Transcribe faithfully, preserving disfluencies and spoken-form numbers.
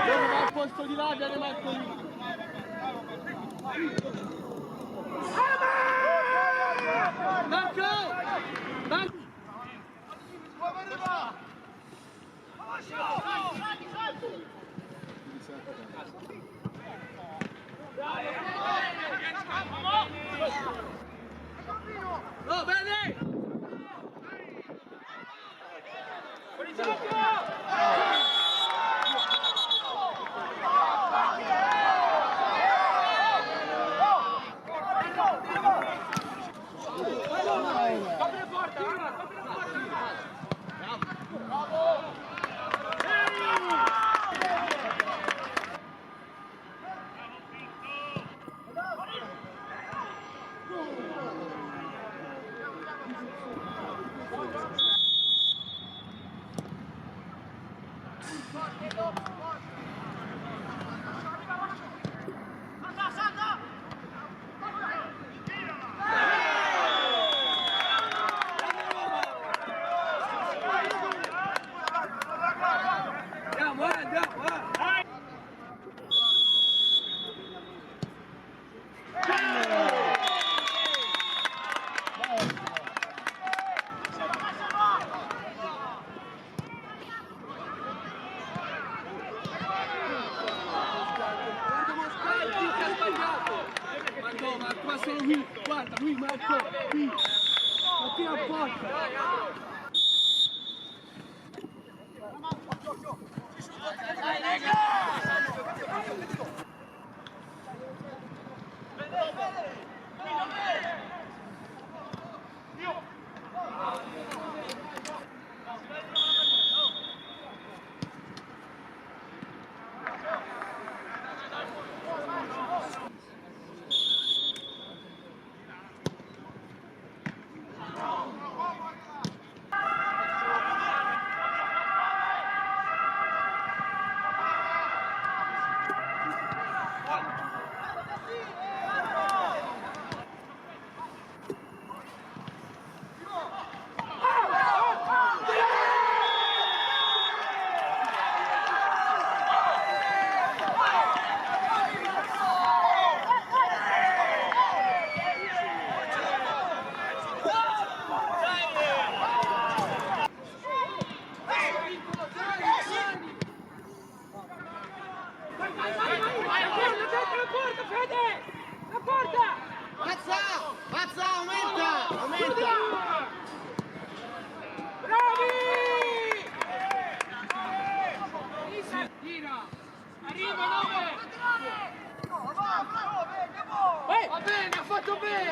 Dove va al posto di là, viene Marco lì. Marco! Marco! Oh, bene! Guarda, Mosca, chi che ha sbagliato? Ma no, ma qua solo lui, guarda, lui, Marco, qui. Ma tira forte. Vai, vai, vai, vai, vai, la porta, Fede! La porta! Mazza! Mazza, aumenta! Aumenta! Bravi! Tira! Arriva, nove! Eh! Va bene, ha fatto bene!